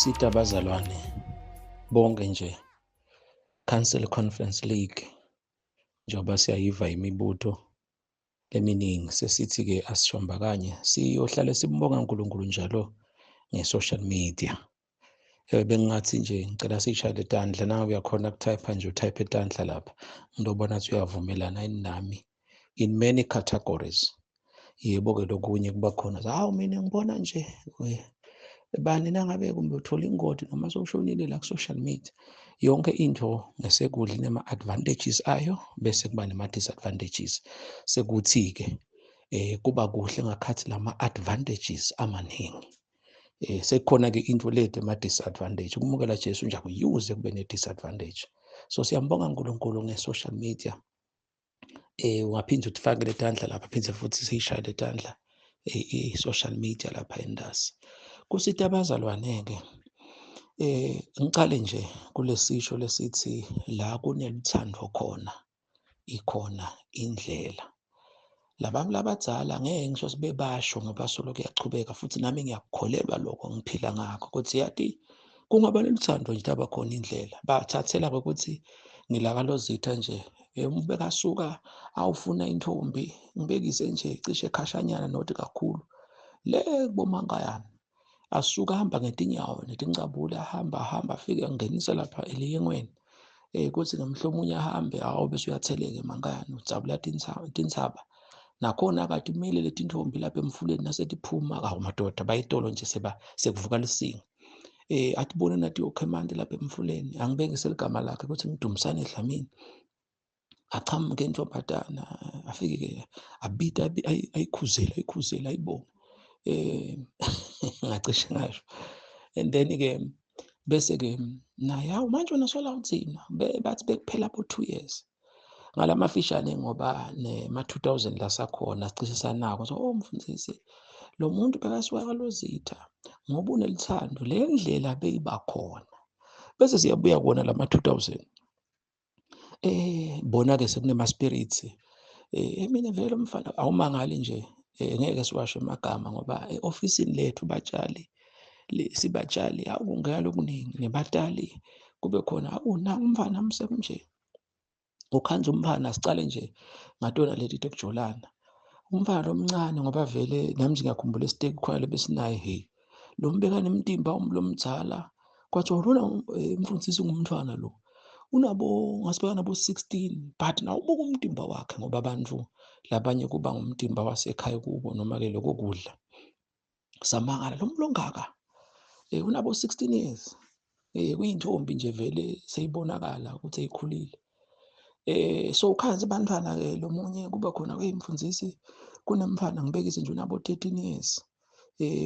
Kusita abazalwane bonke nje, Council Conference League, njengoba siyayiva imibuto eminingi, sesithi-ke asishombakanye siyohlale simbonga uNkulunkulu njalo nge-social media. Bengingathi nje ngicela siyishayele tandla, nawe uyakhona ukuthayipha nje, uthayiphe tandla lapha, ngizobona ukuthi uyavumelana yini nami in many categories. Yebo-ke lokunye kuba khona, hawu mina ngibona nje bani nangabe kumbe uthola ingodi noma sewushonile la ku-social media. Yonke into ngesekudla inema-advantages ayo, bese kuba nema-disadvantages. Sekuthi-ke kuba kuhle ngakhathi lama-advantages amaningi. Sekukhona-ke into lethu ema-disadvantage. Ukumukela Jesu nje akuyuze kube ne-disadvantage. So siyambonga uNkulunkulu nge-social media. Ungaphinde utifake letandla lapha, phinde futhi siyishaye letandla i-social media lapha endasi. Kusita abazalwane-ke, ngicale nje kulesisho lesithi la kuneluthando khona ikhona indlela. Labantu labadzala ngeke ngisho sibe basho ngoba solo kuyachubeka, futhi nami ngiyakukholelwa lokho, ngiphila ngakho ukuthi yathi kungaba neluthando nje taba khona indlela. Bathathela ukuthi ngilakalozitha nje, ubekasuka awufuna intombi, ngibekise nje cishe khashanyana not kakhulu le kubomankayana, asuka ahamba ngetinyawo netincabule, ahamba ahamba afike angenise lapha eliyengweni, kuthi ngemhlomunye ahambe, awu bese uyatheleka emankayana, udzabula tintsaba nakhona akade imile letintombi lapha emfuleni nasetiphuma. Awu madoda, bayitolo nje sekuvuka lisinga. Atibone nathi yokha emanti lapha emfuleni, angibekise ligama lakhe ukuthi ngidumisane Dlamini, achamuke intombazana, afike-ke abite ayikhuzele ayikhuzele ayibonge, ngacishe ngasho. And then-ke bese-ke naye, hawu manje wena sola uthina, bathi bekuphela bo 2 years ngalamafishane, ngoba nema-2000 lasakhona sicishe sanako. So oh mfundisi, lo muntu bekasuka kalozitha ngoba unelithando, le ndlela beyiba khona. Bese siyabuya kuwona lama-2000, bona-ke sekunema-spirits. Mina vele umfana awumangali nje, ngeke siwasho amagama ngoba e-ofisini lethu batshali sibatshali, awukungena lokuningi nebatali kube khona, awu nangu umfana msekunje ukhanza umfana. Sicale nje ngatona leti tekujolana, umfana lomncane, ngoba vele nami nje ngiyakhumbula esiteki khona lebesinaye, hey lo mbeka nemtimba lomdzala, kwathiwa lona mfundisi ngumntwana lo unabo ngasibeka nabo 16, but nawubuka umtimba wakhe, ngoba abantu labanye kuba ngumtimba wasekhaya kubo noma-ke lokho kudla, samangala lo muntu ongaka, unabo 16 years, kuyintombi nje vele seyibonakala ukuthi seyikhulile. So ukhanze abantwana ke, lo munye kuba khona kuyimfundisi, kunemfana ngibekise nje unabo 13 years,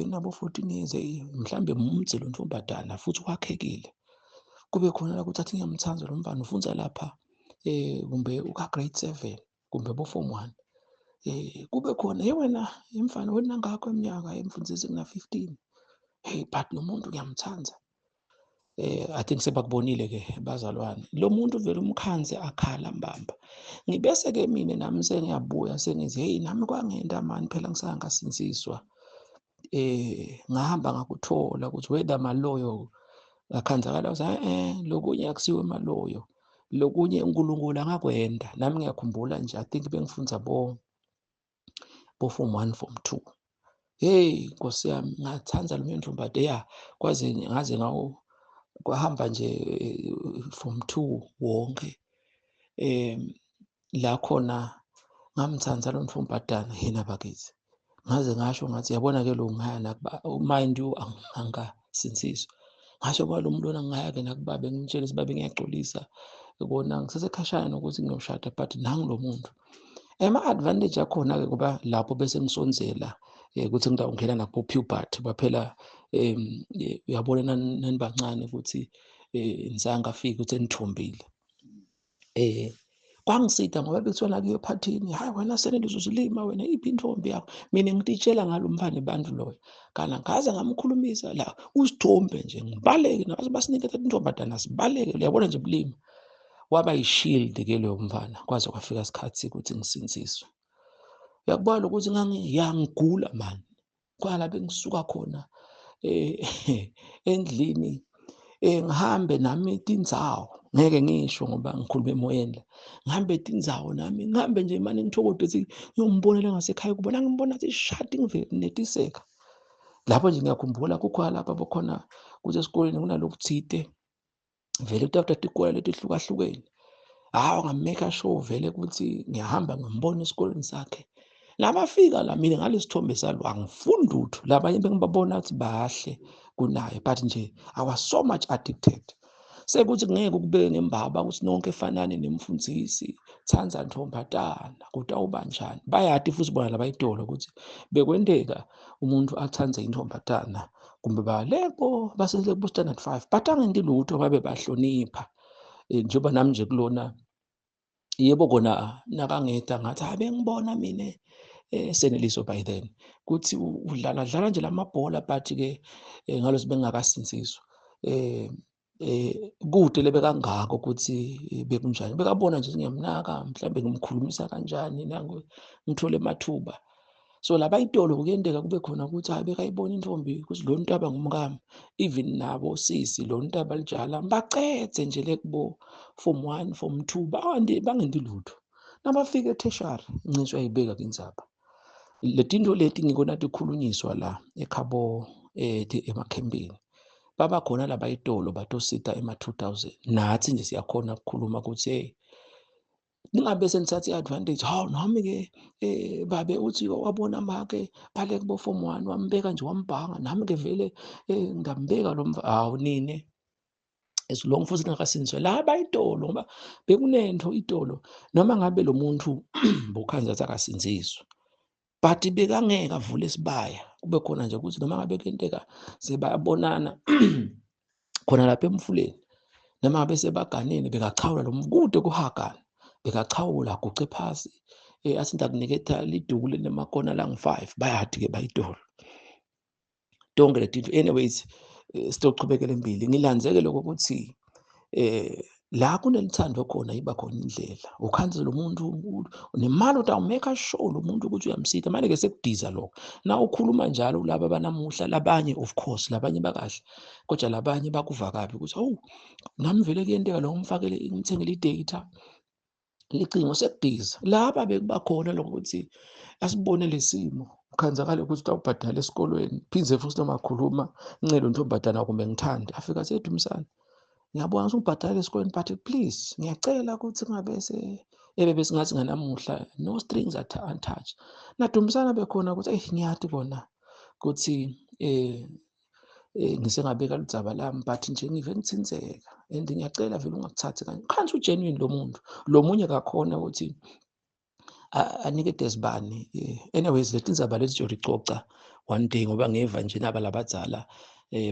unabo 14 years, mhlambe mumdze lo ntombazana futhi wakhekile. Kube khona la ukuthi athi ngiyamthanda lo mfana, ufunza lapha, kumbe uka grade 7 kumbe bo form 1. Kube khona, hey wena imfana, wena ngakho eminyaka emfundisi kuna 15, hey but lo muntu ngiyamthanda. I think sebakubonile ke bazalwane, lo muntu vele umkhanze akhala mbamba. Ngibese ke mina nami sengiyabuya sengithi hey nami kwangenda mani phela ngisangasinziswa, ngahamba ngakuthola ukuthi whether maloyo ngakhanzakala ukuthi lokunye akusiwe maloyo, lokunye uNkulunkulu angakwenda. Nami ngiyakhumbula nje, I think bengifunza bo form 1 form 2, hey Nkosi yami ngathanda lo ntombazane ya, kwaze ngaze ngawo kwahamba nje form 2 wonke, la khona ngamthanda lo ntombazana yena bakithi, ngaze ngasho ngathi yabona ke lo ngaya nakuba, mind you angikasinsiswa, ngasho kwa lo muntu ngaya ke nakubabe ngimtshele sibabe ngiyaxolisa kona ngisesekhashana nokuthi ngiyoshada, but nangu lo muntu. Ema-advantage akhona ke kuba lapho bese ngisonzela ukuthi ngitawungena nakubo puberty baphela, uyabona nanibancane ukuthi nisangafiki ukuthi enithombile. Kwangisida ngoba bekuthiwa nakuyo ephathini, hayi wena senele uzozilima wena, iphi intombi yakho? Mina ngititshela ngalo mfana ebantu loyo, kana ngaze ngamkhulumisa la usithombe nje ngibaleke, nabaze basinikeza intombazana sibaleke, uyabona nje bulima. Waba yi-shield ke loyo mfana kwaze kwafika isikhathi ukuthi ngisinziswe. Uyakubona ukuthi ngangiyangigula mani, kwala bengisuka khona. Endlini ngihambe nami tindzawo, ngeke ngisho ngoba ngikhuluma emoyeni la, ngihambe tindzawo nami, ngihambe nje mane ngithokote ukuthi ngiyombonela ngasekhaya kubona, ngimbona athi shati ngivele netiseka. Lapho nje ngiyakhumbula kukhona lapha bokhona kuthi esikoleni kunalokuthite vele kutafta tikole letihlukahlukene. Hawu, ngamake sure vele ukuthi ngiyahamba ngimbona esikoleni sakhe. Nabafika la mina ngalesithombe salo angifuni lutho, labanye bengibabona ukuthi bahle kunaye, but nje I was so much addicted. Sekuthi ngeke ukubeke ngembaba ukuthi nonke fanane nemfundisi, tsandza ntombatana kutawuba njani. Bayati futhi bona labayitolo ukuthi bekwenteka umuntu atsandze intombatana kumbe baleko basele ku standard 5, but angenti lutho, babe bahlonipha. Njengoba nami nje kulona, yebo kona nakangeda ngathi hayi bengibona mina Seneliso by then kuthi udlala dlala nje lamabhola, but ke ngalosi bengakasinziswa kude lebe kangako ukuthi bekunjani, bekabona nje ngiyamnaka, mhlambe ngimkhulumisa kanjani nangu ngithole amathuba. So laba itolo kuyenteka kube khona ukuthi hayi bekayibona intombi ukuthi lo ntaba ngumkami, even nabo sisi lo ntaba lijala bacethe nje le kubo form 1 form 2 bangenti lutho. Nabafika e-tertiary incisho ayibeka kindzaba letinto leti ngikona tikhulunyiswa la ekhabo emakhempini, baba khona laba itolo batosita ema-2000. Nathi nje siyakhona ukukhuluma ukuthi hey, ningabe senithatha i-advantage. Hawu, nami-ke babe uthi wabona make bale kubo form 1 wambeka nje wambhanga, nami-ke vele ngambeka lo mva. Hawu nine, as long futhi ningakasiniswa laba itolo, ngoba bekunento itolo noma ngabe lo muntu bokhanza athi akasinziswa, but bekangeke avule isibaya, kube khona nje ukuthi noma ngabe kuyenteka sebayabonana khona lapha emfuleni, noma ngabe sebaganeni, bekachawula lo kude kuhagana, bekachawula aguce phasi athi ndakuniketha liduku lemakona langu-5. Bayadi-ke bayitolo tonke letinto. Anyways, sitochubekela embili, ngilandzeke lokho ukuthi la kunelithando khona iba khona indlela. Ukhanze lo muntu nemali utawumake sure lo muntu ukuthi uyamsita. Manje ke sekudiza lokho na ukhuluma njalo laba banamuhla, labanye of course labanye bakahle, kodwa labanye bakuva kabi ukuthi awu nami vele kuyenteka lo ngimfakele ngimthengele i-data licingo, sekudiza. Laba bekuba khona lokho ukuthi asibone lesimo khanzakale ukuthi utawubhadala esikolweni, phindze futhi noma khuluma ncelo ntombazana kumbe ngithande afika sedumisana, ngiyabona ukuthi ubhadala esikolweni, but please ngiyacela ukuthi kungabe se ebebe singathi nganamuhla no strings attached. Nadumisana bekhona ukuthi eyi ngiyati kona ukuthi ngisengabeka ludzaba lami, but nje ngive ngithintseka and ngiyacela vele ungakuthathi kanje. Khanti ugenuine lo muntu, lo munye kakhona ukuthi anikete sibani. Anyways, leti ndzaba lezi siyoticoca one day, ngoba ngeva nje naba labadzala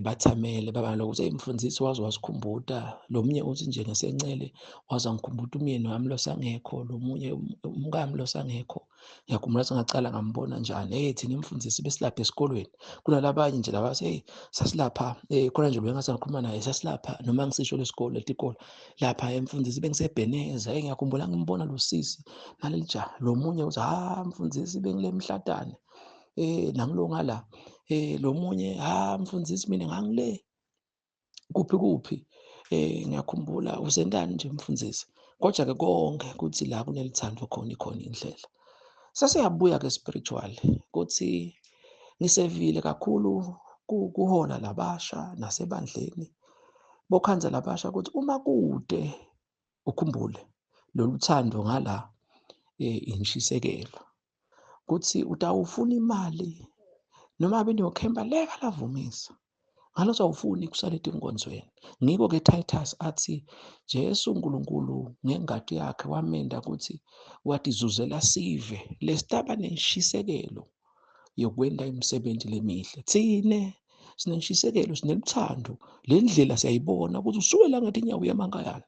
bathamele baba nalokuthi hey mfundisi waze wasikhumbuta. Lo munye uthi nje ngesencele waze wangikhumbuta umyeni wami losangekho, lo munye umkami losangekho, ngiyakhumbula sengacala ngambona njani. Hey, thina imfundisi besilapha esikolweni, kunalabanye nje laba hey sasilapha khona nje bengathi ngikhuluma naye sasilapha, noma ngisisho lesikole letikolo lapha emfundisi bengisebheneza, hey ngiyakhumbula ngimbona lo sisi naleli jaha. Lo munye uthi ha mfundisi bengile mhlatane nangilo ngala, lo munye ha mfundisi mina ngangile kuphi kuphi, ngiyakhumbula usentani nje mfundisi. Kodwa ke konke kuthi la kunelithando khona ikhona indlela. Sesiyabuya ke spiritual kuthi ngisevile kakhulu kuhola labasha nasebandleni bokhanza labasha ukuthi uma kude ukhumbule lolu thando ngala inshisekelo kuthi utawufuna imali noma beniyokhemba leka lavumisa ngalothi awufuni kusale etinkonzweni. Ngiko ke Titus athi Jesu uNkulunkulu ngengati yakhe wamenda ukuthi watizuzela sive lesitaba nenshisekelo yokwenta imisebenzi lemihle. Thine sinenshisekelo, sineluthando, le ndlela siyayibona ukuthi usukela ngathi inyawo uyamankayana.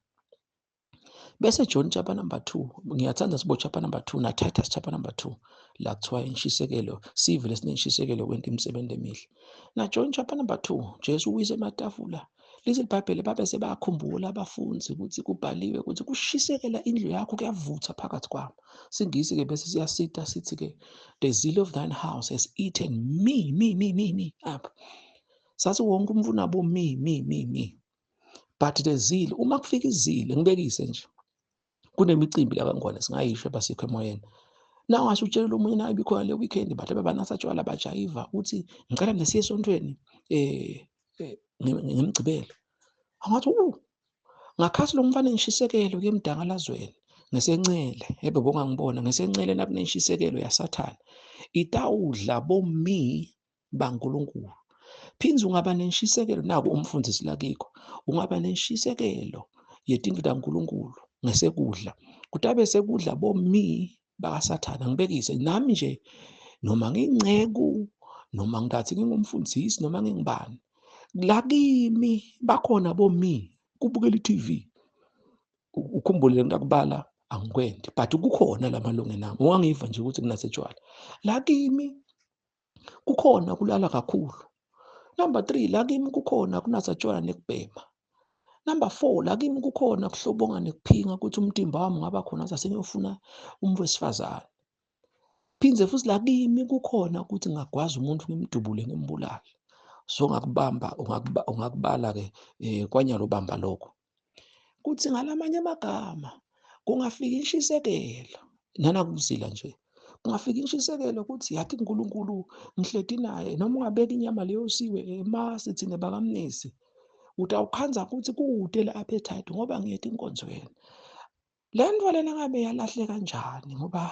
Bese John chapter number 2, ngiyathanda sibo chapter number 2 na Titus chapter number 2 la kuthiwa inshisekelo, sive lesinenshisekelo kwenta imisebenzi emihle. Na John chapter number 2, Jesu uwise ematafula. Lithi iBhayibheli babe sebakhumbula abafundi ukuthi kubhaliwe ukuthi kushisekela indlu yakho kuyavutha phakathi kwami. Singisi ke bese siyasita sithi ke the zeal of thine house has eaten me me me me me up. Sathi wonke umuntu unabo mi mi mi mi, but the zeal, uma kufika izile, ngibekise nje, kunemicimbi la kaNgwane singayisho basikho emoyeni. Na ungasho utshela omunye nayo ibikhona le weekend, bantu ababanatha tshwala bajayiva, uthi ngicela nesiye esontweni ngemgcibelo. Angathi ngakhasi lo mfana ngishisekelo kuye emdangalazweni ngesencele, ebe bongangibona ngesencele nakunenshisekelo yaSathane itawudla bomi baNkulunkulu. Phinze ungaba nenshisekelo naku umfundisi lakikho, ungaba nenshisekelo yetindlu kaNkulunkulu ngesekudla, kutabe sekudla bomi bakaSathane. Ngibekise nami nje, noma ngingceku, noma ngingathi ngingumfundisi, noma ngingubani, la kimi bakhona bomi kubukela i-TV. Ukhumbule ngakubala angikwendi, but kukhona lamalunga nami ungangiva nje ukuthi kunasetshwala la kimi, kukhona kulala kakhulu. Number 3, la kimi kukhona kunasatshwala nekubhema. Number 4, la kimi kukhona kuhlobonga nekuphinga, ukuthi umtimba wami ungaba khona sasengiyofuna umuntu wesifazane. Phindze futhi la kimi kukhona ukuthi ngingagwaza umuntu ngimdubule ngimbulale. So ngakubamba, ungakubala ke kwanyalo ubamba lokho. Kuthi ngalamanye amagama kungafika inshisekelo nanakuzila nje, kungafika inshisekelo ukuthi yathi uNkulunkulu ngihleti naye, noma ungabeka inyama leyo siwe emasi thina bakamnisi, utawukhanza ukuthi kude le appetite ngoba ngiyethe inkonzweni. Le nto lena ngabe yalahle kanjani, ngoba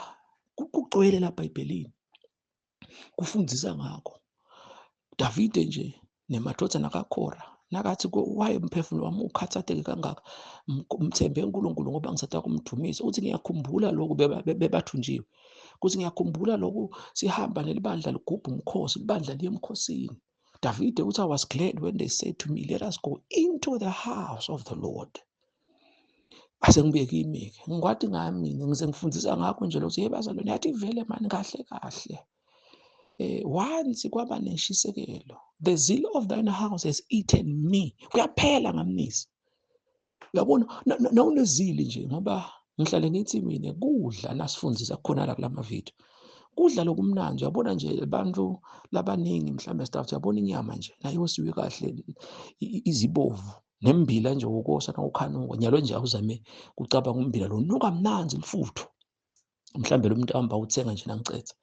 kugcwele la eBhayibhelini kufundisa ngakho. Davide nje nemadvodzana kaKhora nakathi waye umphefumulo wami ukhathatheke kangaka, mthembe uNkulunkulu ngoba ngisatha kumdumisa. Uthi ngiyakhumbula lokhu bebathunjiwe, kuthi ngiyakhumbula lokhu sihamba nelibandla ligubha umkhosi, ibandla liye emkhosini. Davide uthi I was glad when they said to me, let us go into the house of the Lord. Ase ngibuye kimi-ke, ngikwati ngami mina, ngize ngifundisa ngakho nje lokho, yebo bazalwane, yathi vele mani kahle kahle. Once kwaba nenshisekelo, the zeal of thine house has eaten me, kuyaphela ngamnisi. Uyabona, nawunezili nje, ngoba ngihlale ngithi mina kudla nasifundisa khona la kulama video, kudla lokumnandi. Uyabona nje abantu labaningi mhlawumbe staff, uyabona inyama nje nayo siwe kahle izibovu nembila nje wokosa nawukhanuka nyalo nje awuzame kucabanga umbila lo nuka mnandi lifutho, mhlambe lo muntu ahamba uthenga nje nangicetha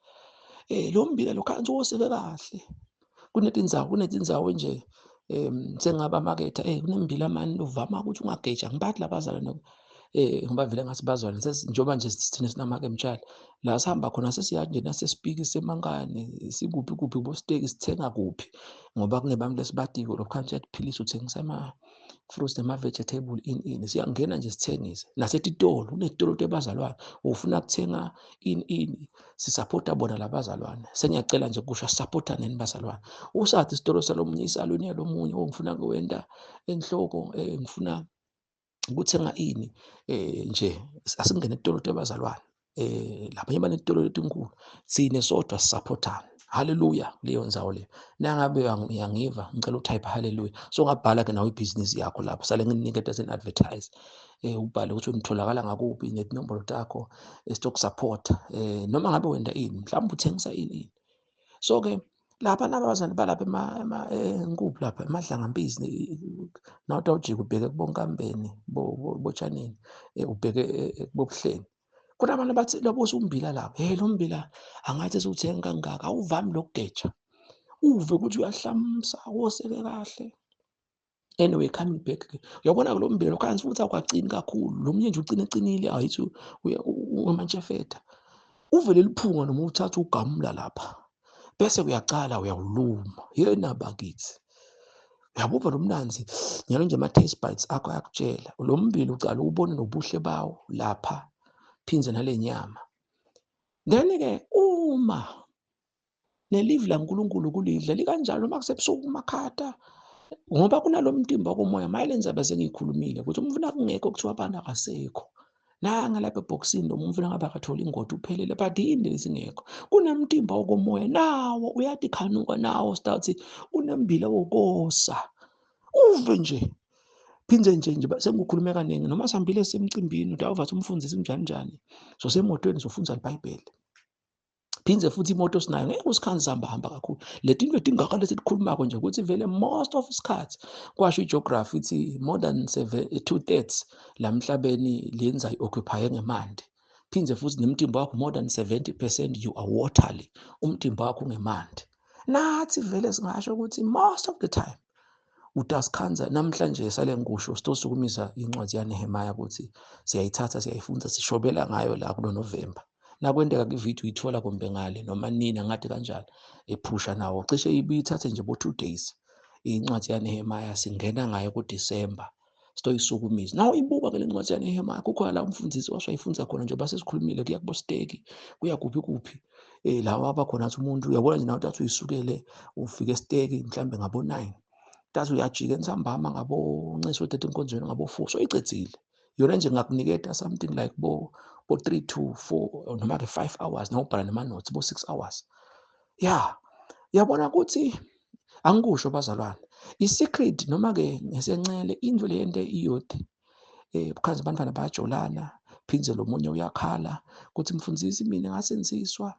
lo mbila lo khanzi woseke kahle. Kunetindzawo nje sengaba maketha kunembila mani uvama ukuthi ungageja ngibathi labazalwane ngoba vele ngathi bazalwane njengoba nje sithina sinamake mtshali la sihamba khona sesiyazi nje nasesipiki semankane sikuphi kuphi bosteki sithenga kuphi, ngoba kunebantu lesibadiko lokho kanje uyakuphilisa uthengisa ama fruits nama vegetable in in siyangena nje sithengise nasetitolo, kunetitolo tebazalwane ufuna kuthenga in in sisupporta bona labazalwane. Sengiyacela nje kusho supporta neni bazalwane, usathi isitolo salomunye isaluni yalomunye ongifuna kuwenda enhloko ngifuna ukuthenga ini nje asingene etitolo tebazalwane labanye banetitolo letinkulu, sine sodwa sisupportana. Haleluya leyo ndzawo leyo. Nangabe uyangiva ngicela utype haleluya. So ungabhala ke nawe ibhizinisi yakho lapho, sale nginiketa sen advertise. Ubhale ukuthi unitholakala ngakuphi netinombolo takho stock support, noma ngabe wenda ini, mhlawumbe uthengisa ini ini. So ke lapha nabazali balapha enkuphi lapha eMadlangambizi, nawutawujika ubheke kubonkambeni botshaneni, ubheke kubobuhleni. Kunabantu abathi lobusa umbila lapha, hey lo mbila angathi siwuthenga kangaka, awuvami lokugeja, uve ukuthi uyahlamsa woseke kahle. Anyway, coming back ke, uyabona lo mbila lokho futhi awukacini kakhulu, lo munye nje ucine ecinile, ayithi uyamantshevetha, uvele liphunga noma uthatha ugamula lapha bese kuyacala uyawuluma. Yena bakithi uyabuva lo mnanzi nyalo nje ama taste buds akho ayakutshela lo mbila ucala ubone nobuhle bawo lapha phinze nale nyama. Then ke uma nelive laNkulunkulu kulidla likanjalo uma kusebusuku makhata, ngoba kunalo mtimba komoya mayelenza bese ngikhulumile ukuthi umfuna kungekho kuthiwa abantu akasekho nanga lapha eboxini lo mfuna ngabe akathola ingoda uphelele, but yini lesingekho kunemtimba wokomoya nawo uyatikhanuka nawo start unembila wokosa uve nje phindze nje nje sengikhulume kaningi noma sihambile semcimbini utawuva umfundisi njani njani so semotweni sofunza iBhayibheli. Phindze futhi imoto sinayo, ngeke usikhanze sihamba hamba kakhulu. Letinto letingaka lesitikhulumako nje ukuthi vele most of isikhathi, kwasho i-geography ithi more than 2/3 la mhlabeni lenza i-occupy ngemanti. Phindze futhi nemtimba wakho more than 70% you are waterly, umtimba wakho ungemanti. Nathi vele singasho ukuthi most of the time utasikhanza. Namhlanje sale ngikusho, sitosukumisa incwadi yaNehemiah ukuthi siyayithatha, siyayifunda, sishobela ngayo la kulo November. Nakwenteka kwividiyo uyithola kumbe ngale noma nini, angathi kanjani ephusha nawo, cishe ibiyithathe nje bo 2 days incwadi yaNehemiah, singena ngayo kuDecember, sitoyisukumisa. Naw ibuka ke le ncwadi yaNehemiah, kukhona la umfundisi wasayifundza khona njengoba sesikhulumile, kuya kubosteki, kuya kuphi kuphi, la waba khona athi umuntu uyabona nje nawe athi uyisukele ufike esiteki mhlambe ngabo 9, tathi uyajika entsambama ngabo ncese uthethe enkonzweni ngabo 4, so icedzile yona nje. Ngakuniketa something like bo 3 to 4 noma ke 5 hours nawubhala nama notes, bo 6 hours. Ya, yabona ukuthi angikusho bazalwane, i-secret noma ke ngesencele indlu leyente iyouth, bukhanze abantwana bayajolana, phindze lo munye uyakhala kuthi mfundisi mina ngasenziswa,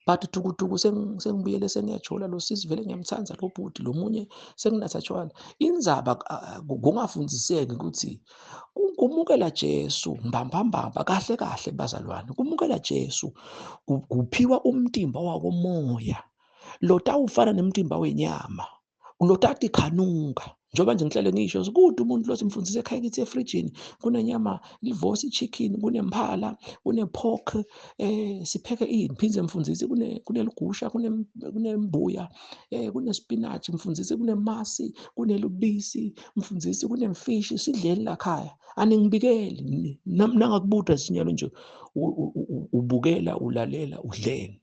but tukutuku sengibuyele sengiyajola lo sisi, vele ngiyamthanda lo bhuti lo munye, senginatha tshwala. Indzaba kungafundiseki ukuthi kumukela Jesu mbambambamba. Kahle kahle bazalwane, kumukela Jesu kuphiwa umtimba wakomoya lo tawufana nemtimba wenyama lo tati khanuka. Njengoba nje ngihlale ngisho, kude umuntu lothi mfundisi ekhaya kithi efrijini kunenyama, livosi chicken, kunemphala, kune-pork, sipheke ini, phindze mfundisi kuneligusha, kunembuya, kune-spinach mfundisi, kunemasi, kunelubisi mfundisi, kunemfishi, sidleni lakhaya. Aningibikeli nangakubuta sinyalo nje, ubukela, ulalela, udleni,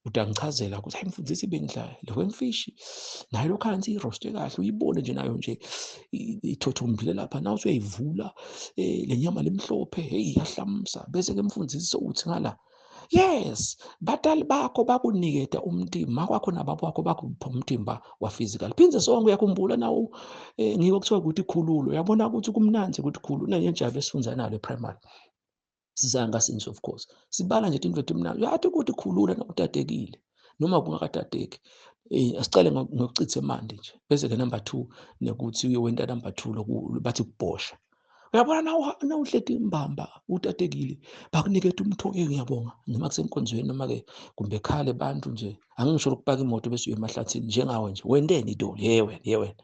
utangichazela ukuthi hayi mfundisi bengidla le wemfishi nayo lokhansi i-roast kahle, uyibone nje nayo nje ithothombile lapha, nawe usuyayivula le nyama lemhlophe, hey, iyahlamsa. Bese ke mfundisi sowuthi ngala, yes, batali bakho bakuniketa umtimba kwakho nababa wakho bakupha umtimba wa physical. Phindze sonke uyakhumbula nawo, ngiko kuthiwa ukuthi khululo, uyabona ukuthi kumnandzi ukuthi khulu nanjenjalo esifundza nalo e-primary sizanga since of course sibala nje into etimnandi, uyathi ukuthi khulula nakutatekile noma kungakatateki. Asicale ngokuchitha emanti nje, bese ke number 2 nekuthi uyowenta number 2 loku bathi kubhosha. Uyabona nawuhleti imbamba utatekile, bakuniketa umthoke, ngiyabonga, noma kusenkonzweni noma ke kumbe ekhaya bantu nje. Angisho ukupaka imoto bese uye emahlathini njengawe nje, wenteni idoli, ye wena, ye wena,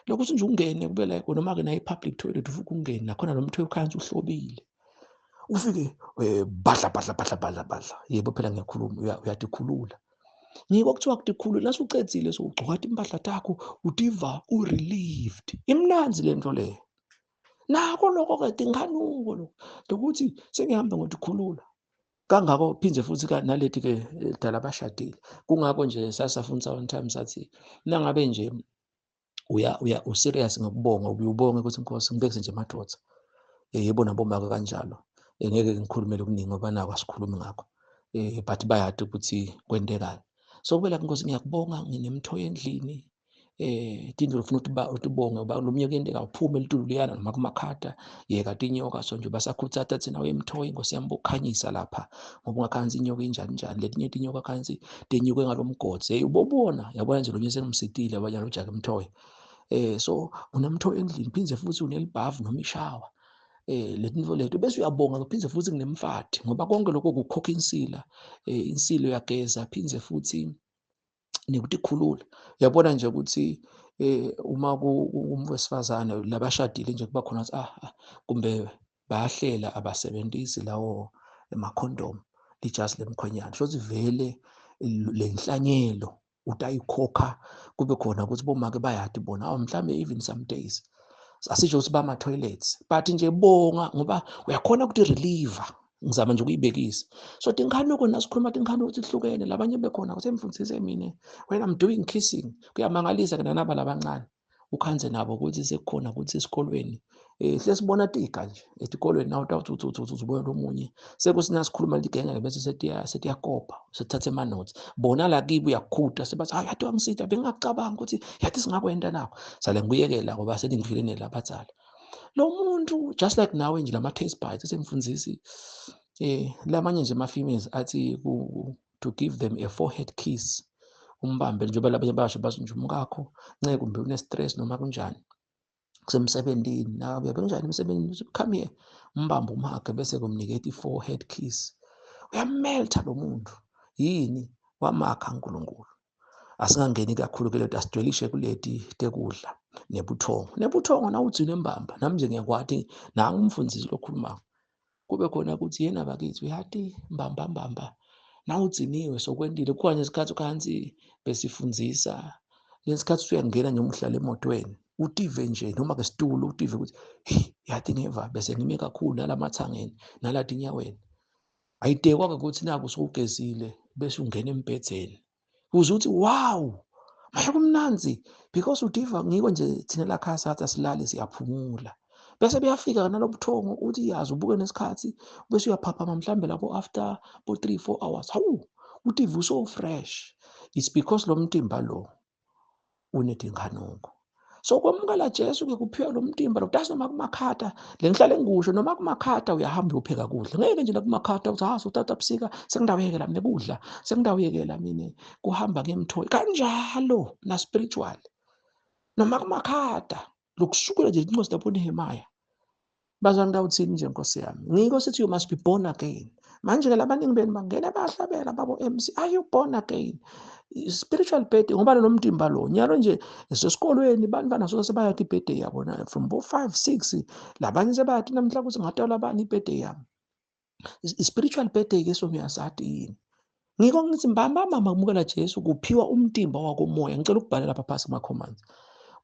lokuthi nje ungene kube like noma ke nayo i-public toilet, ufike ungene nakhona lo mthoyo ukhansi uhlobile, ufike badla badla badla badla badla. Yebo phela ngiyakhuluma, uyatikhulula, ngiko kuthiwa kutikhulula. Nasucedzile so ugcoka timpahla takho, utiva u-relieved, imnandzi le nto leyo. Nako lokho-ke tinkanuko lokho lokuthi sengihamba ngotikhulula kangako. Phindze futhi naleti-ke dala abashadile, kungako nje sasafundisa one time, sathi nangabe nje uya userious ngokubonga, ubuye ubonge ukuthi Nkosi ngibekise nje madoda, yebo nabomake kanjalo. Ngeke ngikhulumele okuningi ngoba nako asikhulumi ngakho, but bayadi ukuthi kwentekani. So kubela Nkosi ngiyakubonga nginemthoyo endlini, tindlu ufuna ukuthi utibonge uba lomunye kuyenteka uphume litulu liyana noma kumakhata yeka tinyoka. So nje basakhuthatha thina uyemthoyi, Nkosi yami, bokukhanyisa lapha ngoba ungakhansi inyoka injani njani, letinye tinyoka khansi tenyuke ngalomgodzi, hey, ubobona, yabona nje lonye sengimsitile abanye lojaka emthoyi. So unemthoyi endlini, phindze futhi unelibhavu noma ishawa, letinto leto, bese uyabonga phindze futhi kunemfati, ngoba konke lokho kukhokha insila, insila uyageza, phindze futhi nekutikhulula. Uyabona nje ukuthi uma umuntu wesifazane labashadile nje kuba khona ukuthi kumbe bayahlela, abasebenzisi lawo emakhondomu, lijasi lemkhwenyana, shothi vele le nhlanyelo utayikhokha, kube khona ukuthi bomake bayadi bona awu mhlambe even some days asisho ukuthi bama toilets, but nje bonga ngoba uyakhona ukuthi reliever. Ngizama nje ukuyibekisa. So tinkanuko, nasikhuluma tinkanuko tihlukene, labanye bekhona kuthi mfundisi mina when I'm doing kissing, kuyamangalisa ke nanaba labancane ukhanze nabo ukuthi sekukhona ukuthi esikolweni hle sibona tika nje etikolweni, nawe utawuthi uthi uthi ubona lomunye sekusina sikhuluma ligenge, bese setiyakopa, sethatha ama notes bona la kibo, uyakhuta sebathi hayi, yathi wangisita, bengingacabanga ukuthi yathi singakwenda nakho, sale ngikuyekela ngoba seningifile nelabadzala lo muntu. Just like nawe nje lama taste bites, semfundisi. Lamanye nje ama-females athi to give them a forehead kiss, umbambe njengoba labanye basho bathi nje umkakho nceke kumbe une-stress noma kunjani kusemsebentini, nawe uyabe kunjani emsebenzini, come here, umbambe umhage bese kumniketa i-forehead kiss. Uyameltha lo muntu. Yini? Wamakha uNkulunkulu. Asingangeni kakhulu ke lento, asidwelishe kuleti tekudla nebuthongo. Nebuthongo nawudzine mbamba, nami nje ngiyakwati nangu umfundisi lokhulumako. Kube khona ukuthi yena bakithi uyati mbamba mbamba nawudziniwe sokwentile. Kukhona nje isikhathi khansi besifundzisa lesikhathi uyangena nje uhlala emotweni utive nje noma ke situlo utive ukuthi hey yathi ngeva bese ngime kakhulu nalamathangeni nalatinyaweni. Ayitekwa ke ukuthi naku usugezile bese ungena embhedzeni uze uthi wow manje kumnanzi because udiva ngiko nje thina la khaya sathi asilale siyaphumula. Bese beyafika nalobuthongo uthi yazi ubuke nesikhathi bese uyaphaphama mhlambe lapho after bo 3-4 hours, hawu udiva uso fresh. It's because lo mtimba lo unedinganuko. So kwamukela Jesu ke kuphiwa lo mtimba lo that's noma kumakhata lengihlale ngikusho noma kumakhata uyahamba uyopheka kudla. Ngeke nje la kumakhata uthi ha sotata busika sengidawuyekela mina kudla, sengidawuyekela mina kuhamba ngemthoyi kanjalo na spiritual noma kumakhata lokusukela nje incwadi lapho Nehemiah. Bazalwane ngawuthini nje Nkosi yami, ngiko sithi you must be born again. Manje ke labaningi benu bangena bayahlabela babo MC, are you born again? Spiritual birthday ngoba lo mtimba lo nyalo nje esesikolweni bantwana so sebayathi birthday yabo na from bo 5 6 labanye sebayathi namhla ukuthi ngatalwa bani birthday yami. Spiritual birthday ke so ngiyasathi yini? Ngiko ngithi mbamba mama kumukela Jesu kuphiwa umtimba wakomoya. Ngicela ukubhala lapha phasi kuma comments.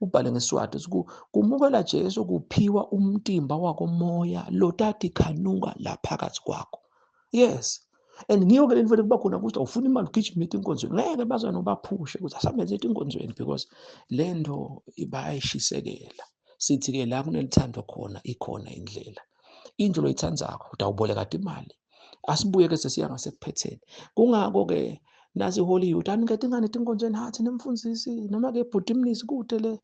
Ubhale ngeSiswati uthi kumukela Jesu kuphiwa umtimba wakomoya lotati khanuka la phakathi kwakho. Yes. And ngiyo ke lento kuba khona ukuthi awufuni imali ugijime inkonzweni. Ngeke bazwane ubaphushe ukuthi asambe zethu inkonzweni because lento bayayishisekela. Sithi ke la kunelithando khona ikhona indlela. Indlu loyithandzako utawuboleka imali. Asibuye ke sesiya ngasekuphetheni. Kungako ke nasi Hollywood anikete ingane tinkonzweni hathi nemfundisi noma ke bhuti mnisi kude le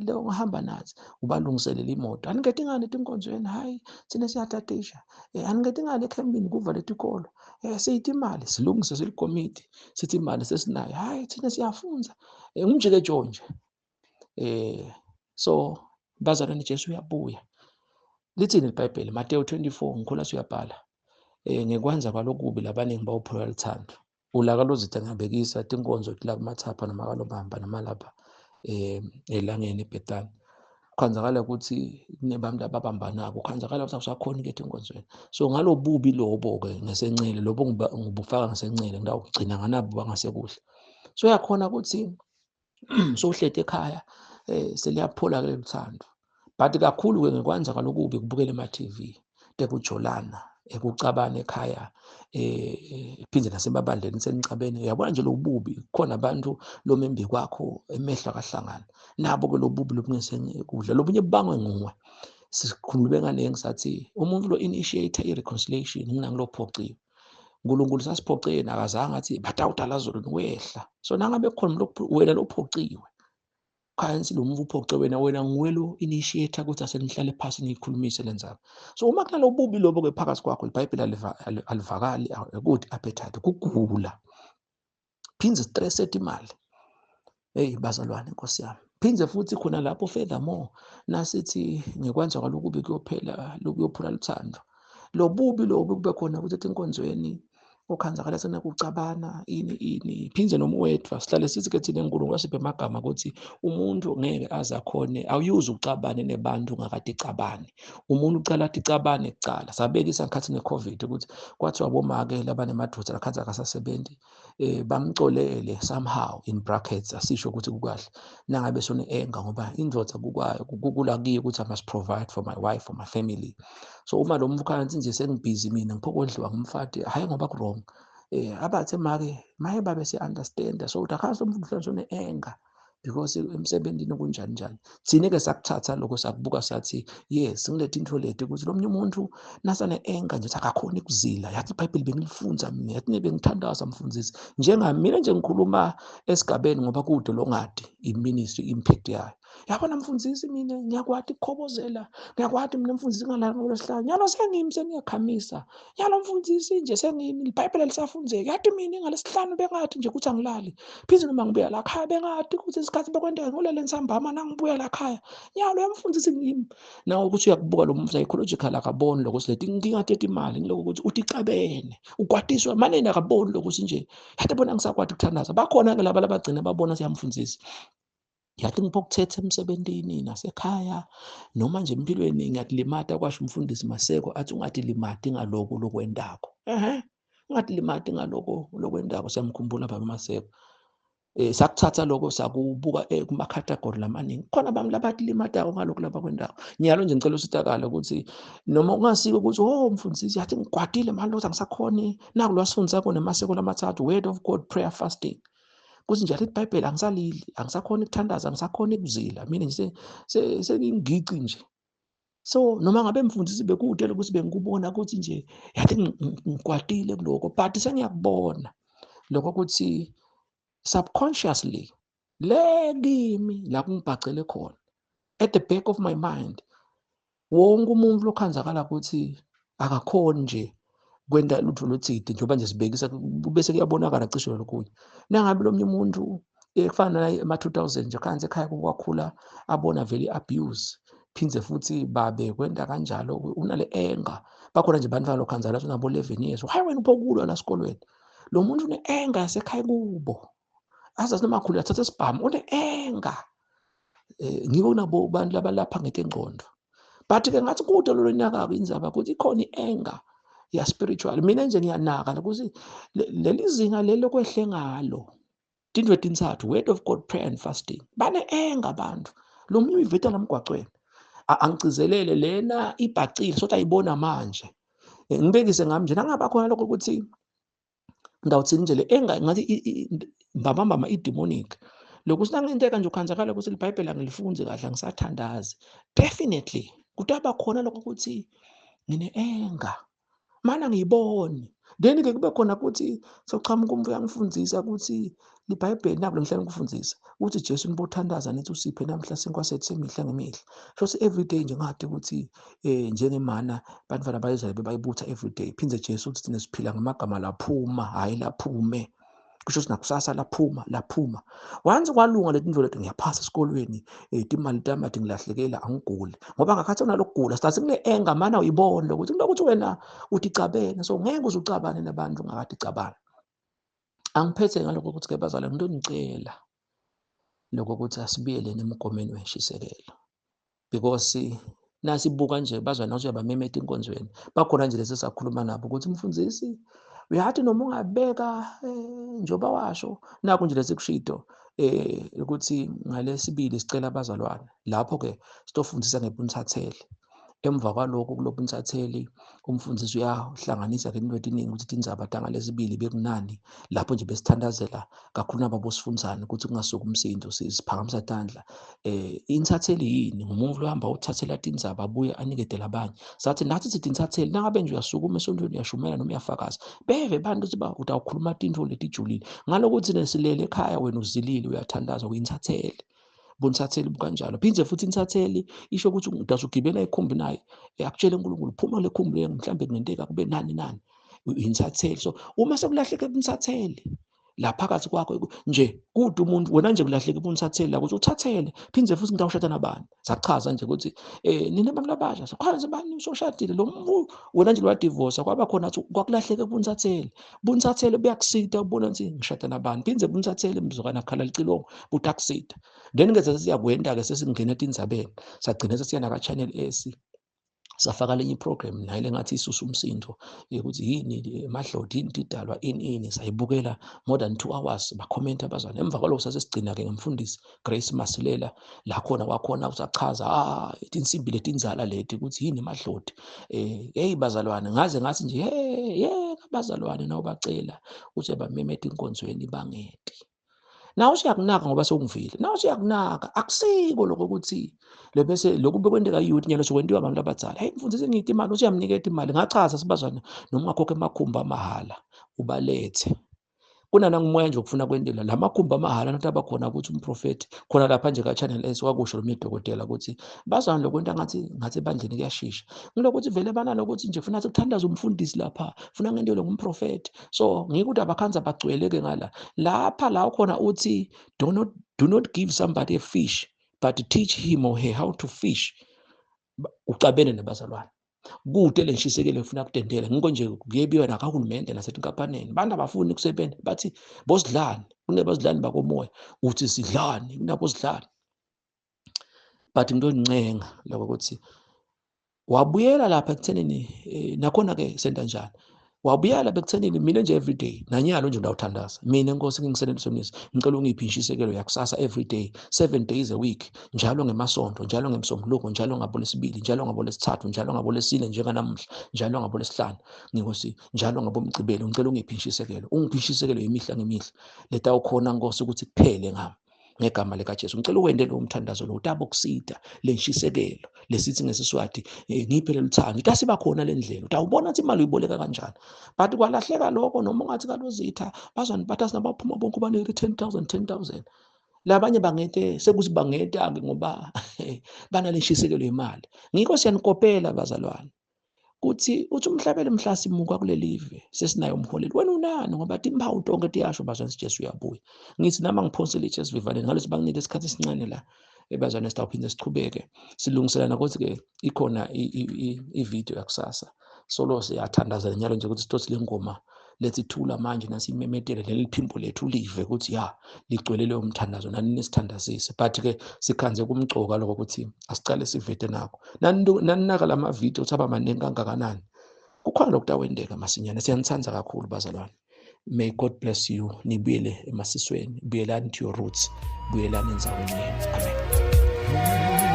le ongahamba nathi ubalungiselela imoto. Anikete ingane tinkonzweni hayi thina siyatatisha. Anikete ingane ekhempini kuva letikolo. Siyithi imali silungise silikomiti sithi imali sesinayo hayi thina siyafunza. Ngumjikejo nje. So bazalwane Jesu uyabuya. Lithini iBhayibheli? Matthew 24 ngikholwa siyabhala. Ngekwenza kwalokubi labaningi bawuphola lithando. Ulaka lozitha ngiyabekisa tinkonzo la kumathapha noma kalobamba noma lapha elangeni eBethani. Kwanzakala ukuthi kunebantu ababambanako, kwanzakala ukuthi akusakhoni ke tinkonzweni. So ngalobubi lobo ke ngesencele lobo ngibufaka ngesencele ngidawugcina nganabo bangasekuhle. So yakhona ukuthi sohlete ekhaya seliyaphola ke loluthando. But kakhulu ke ngekwenza kwalokubi kubukela ema TV tekujolana ekucabana ekhaya phinde nasemabandleni senicabene. Uyabona nje lobubi khona abantu lomembi kwakho emehlo akahlangana nabo ke lobubi lobungesenye kudla lobunye bubangwe nguwe. Sikhulube ngale ngisathi umuntu lo initiator i reconciliation nginangilophoqiwe. uNkulunkulu sasiphoqe yena akazange athi batawudala zulu wehla. So nangabe khona wena lophoqiwe khansi lo muntu uphoqe wena, wena nguwe lo initiator ukuthi asenihlale phasi niyikhulumise le ndzaba. So uma kunalo bubi lobo ke phakathi kwakho iBhayibheli alivakali ukuthi appetite kugula phindze stress etimali. Hey bazalwane Nkosi yami, phindze futhi khona lapho furthermore nasithi ngekwenza kwalokubi kuyophela lokuyophula luthando. Lobubi lobu kube khona ukuthi etinkonzweni okhanzakala senakucabana ini ini phindze noma uwedwa sihlale sithi ke thina enkulunkulu asiphe amagama ukuthi umuntu ngeke aze akhone awuyuze ucabane nebantu ungakade icabane. Umuntu ucala athi icabane kucala. Sabekisa ngikhathi ne-COVID ukuthi kwathiwa bomake labanemadoda lakhanza akasasebenzi bamcolele somehow in brackets asisho ukuthi kukahle nangabe sone anger ngoba indoda kukwayo kukula kiyo ukuthi I must provide for my wife, for my family. So uma lo mfukhansi nje sengibhizi mina ngiphokodliwa ngumfati hayi ngoba ku wrong abathe make maye babe se understand so uthakhaso umfundisi sone anger because emsebenzini kunjani njani. Thina ke sakuthatha lokho sakubuka sathi yes ngilethe into lethu ukuthi lo munye umuntu nasane anger nje akakhona ukuzila. Yathi iBhayibheli bengilifunza mina, yathi bengithandaza mfundisi njengamina nje ngikhuluma esigabeni ngoba kude longadi iministry impact yayo. Yabona mfundisi, mina ngiyakwati ukukhobozela, ngiyakwati mina mfundisi ngalala ngolwesihlanu, nyalo sengimi sengiyakhamisa, nyalo mfundisi nje sengimi libhayibheli lisafundzeki. Yathi mina ngalesihlanu bengathi nje ukuthi angilali, phinde noma ngibuya la khaya bengathi ukuthi isikhathi bekwenteka ngolele nsambama nangibuya la khaya, nyalo mfundisi ngimi. Nawe ukuthi uyakubuka lo muntu psychological akaboni lokho ukuthi leti inkinga tetimali ngiloko ukuthi uticabene ukwatiswa mane akaboni lokho nje yathi bona ngisakwati ukuthandaza. Bakhona ke laba labagcina babona siyamfundisa. Yathi ngipho ukuthetha emsebentini nasekhaya noma nje empilweni ngiyakulimata, kwasho umfundisi Maseko athi ungatilimati ngaloko lokwendako. Ungatilimati ngaloko lokwendako. Siyamkhumbula baba Maseko. Sakuthatha lokho sakubuka kuma category lamaningi. Khona abantu labatilimatako ngalokho labakwendako. Nyalo nje ngicela usitakala ukuthi noma ungasiko ukuthi oh mfundisi yathi ngikwatile manje ukuthi angisakhoni naku lwasifundisa kona emaseko lamathathu, word of God, prayer, fasting. Kuthi nje iBhayibheli angisalili, angisakhoni ukuthandaza, angisakhoni ukuzila, mina nje sengingici nje. So noma ngabe mfundisi bekude ukuthi bengikubona ukuthi nje yathi ngikwatile kuloko, but sengiyakubona lokho ukuthi subconsciously le kimi la kungibhacele khona at the back of my mind, wonke umuntu lokhanzakala ukuthi akakhoni nje kwenta lutho lotsite njengoba nje sibekisa bese kuyabonakala cishe lokunye. Nangabe lomnye umuntu ekufana naye ema 2000 nje khanze ekhaya kwakhula abona vele abuse, phindze futhi babe kwenta kanjalo unale anger. Bakhona nje bantwana lokhanzakala unabo 11 years, hayi wena uphokulwa la esikolweni. Lo muntu une anger yasekhaya kubo, azazi noma khulu athatha isibhamu, une anger. Ngiko nabo bantu labalapha ngetengqondo. But ke ngathi kude lo nyaka indzaba ukuthi ikhona i-anger ya spiritual. Mina nje ngiyanaka ukuthi leli zinga leli lokwehle ngalo tindwe tintsathu, word of God, prayer and fasting. Bane anger abantu. Lo munye uyiveta lamgwaqweni. Angigcizelele lena ibhacile sothi ayibona manje. Ngibekise ngami nje nangaba khona lokho ukuthi ngawuthini nje le anger ngathi mbambamba i-demonic. Lokhu sinangenteka nje ukhanzakala ukuthi iBhayibheli angilifunzi kahle, angisathandazi. Definitely kutaba khona lokho ukuthi ngine anger mana ngiyibone. Then ke kube khona ukuthi sochamuka umvu uyangifundisa ukuthi iBhayibheli nabo lemhlanje ngikufundisa ukuthi Jesu nibothandaza nithi usiphe namhla sinkwa sethu semihla ngemihla. So every day nje ngathi ukuthi njengemana bantwana bayizwa bebayibutha every day. Phindze Jesu uthi thina siphila ngamagama laphuma, hayi laphume. Kusho ukuthi nakusasa laphuma, laphuma. Once kwalunga leti ndlela leti ngiyaphasa esikolweni, timali tami ati ngilahlekela angiguli. Ngoba ngakhathi unalokugula, sithi kune anger mana uyibone ukuthi kulokuthi wena uticabene. So ngeke uze ucabane nabantu ungakade ucabane. Angiphethe ngalokho ukuthi ke bazalwane ngitonicela lokho ukuthi asibuyele emgomeni wenshisekelo. Because nasibuka nje bazalwane usuyabamemeta enkonzweni. Bakhona nje lesi sakhuluma nabo ukuthi mfundisi uyathi noma ungabeka njoba washo nakho nje lesikushido ukuthi ngalesibili sicela abazalwane lapho ke sitofundisa ngebuntsatheli. Emva kwalokho kulobunsatheli umfundisi uyahlanganisa ke into etiningi ukuthi tindzaba tangalesibili bekunani lapho nje besithandazela kakhulu nabo bosifundzane ukuthi kungasuki umsindo siphakamisa tandla. Insatheli yini? Ngumuntu lohamba uthathela tindzaba abuye aniketele abanye. Sathi nathi sithi insatheli nangabe nje uyasukuma esontweni uyashumela noma uyafakaza beve bantu ukuthi ba utawukhuluma tintfo letijulile ngalokuthi nesilele ekhaya wena uzilile uyathandaza uyinsatheli. Bunsatheli bukanjalo. Phindze futhi insatheli isho ukuthi udasugibela ikhumbi naye akutshele uNkulunkulu phuma le khumbi le mhlambe kungenteka kube nani nani insatheli. So uma sekulahleke insatheli la phakathi kwakho nje kude umuntu wena nje kulahleke ubunsatheli la ukuthi uthathele phindze futhi ngitawushada nabani. Sachaza nje ukuthi nina abantu labasha sikhona sebani usoshadile lo muntu wena nje lwa divorce kwaba khona athi kwakulahleke ubunsatheli. Bunsatheli buyakusita ubona ukuthi ngishada nabani. Phindze bunsatheli mzukwana khala licilongo butakusita. Then ke sesiyakwenda ke sesingena etindzabeni sagcina sesiya naka Channel S safaka lenye program naye lengathi isusa umsindo ukuthi yini emadloti yini idalwa ini ini sayibukela more than 2 hours bakhomenta abazalwane. Emva kwalokho sasesigcina ke ngomfundisi Grace Masilela la khona kwakhona usachaza insimbi letinzala leti ukuthi yini emadloti. Hey bazalwane ngaze ngathi nje hey abazalwane nawubacela ukuthi bamemete inkonzweni bangeti. Nawe usuyakunaka ngoba sewungivile. Nawe usuyakunaka akusiko lokho ukuthi le bese lokhu bekwenteka youth nyalo sokwentiwa abantu abadzala. Hey mfundisi ngithi imali usuyamniketa imali. Ngachaza sibazwana noma ungakhokha emakhumbi amahhala ubalethe. Kunanangumoya nje okufuna kwentela la makhumbi amahhala nathi abakhona ukuthi umprofethi khona lapha nje ka-Channel S wakusho lo dokotela ukuthi bazwana lokwenta ngathi ngathi ebandleni kuyashisha. Ngilokuthi vele banalokuthi nje funa kuthandaza umfundisi lapha, funa ngentelo ngumprofethi. So ngikuthi abakhanza bagcwele-ke ngala. Lapha la khona uthi do not give somebody a fish, but teach him or her how to fish. Ucabene nabazalwane. Kude le nshisekelo efuna kudendela, ngikho nje kuyebiwa nakahulumende nasetinkampaneni. Bantu abafuni kusebenza, bathi bosidlani, kunebazidlani bakomoya, uthi sidlani kunabosidlani. But ngidoncenga lokho ukuthi wabuyela lapha ekuthenini, nakhona-ke senta njani, wabuyela lapha ekuthenini mina nje everyday nanyalo nje ndawuthandaza mina, Nkosi, ngingisenele sonisi, ngicela ungiphe inshisekelo yakusasa every day, 7 days a week, njalo ngemasonto, njalo ngemsombuluko, njalo ngabolesibili, njalo ngabolesithathu, njalo ngabolesine njenganamuhla, njalo ngabolesihlanu, nginkosi, njalo ngabomgcibelo. Ngicela ungiphe inshisekelo, ungiphe inshisekelo yemihla ngemihla letawukhona, Nkosi, ukuthi kuphele ngami ngegama likaJesu. Ngicela uwende lo mthandazo lo, utabokusida le nshisekelo lesithi ngesiswati, ngiphe lolu thando, itasiba khona le ndlela, utawubona ukuthi imali uyiboleka kanjani. But kwalahleka lokho, noma ungathi kalozitha bazwani, bathi asinabaphuma bonke banike 10 000 10 000. Labanye bangete sekuthi bangeta-ke ngoba banale nshisekelo yemali. Ngikho siyanikopela bazalwane kuthi uthi umhlabeli mhla simuka kuleli live sesinayo umholeli, wena unani? Ngoba timphawu tonke tiyasho bazalwane, Jesu uyabuya. Ngithi nama ngiphonsele itshe esivivaneni ngalesi, banginike isikhathi esincane la ebazalwane, sitawuphinde sichubeke silungiselana ukuthi-ke ikhona ividiyo yakusasa. Solo siyathandaza nyalo nje ukuthi sitothi le ngoma lethi thula manje nasiyimemetele leli phimbo lethu live ukuthi ya ligcwele leyo mthandazo, nani nisithandazise. But-ke sikhanze kumcoka lokho ukuthi asicale sivete nakho, naninaka la mavidiyo ukuthi aba maningi kangakanani, kukhona lokutawendeka masinyane. Siyanithanda kakhulu bazalwane. May God bless you. Nibuyele emasisweni, buyelani to your roots, buyelani endzaweni yenu. Amen.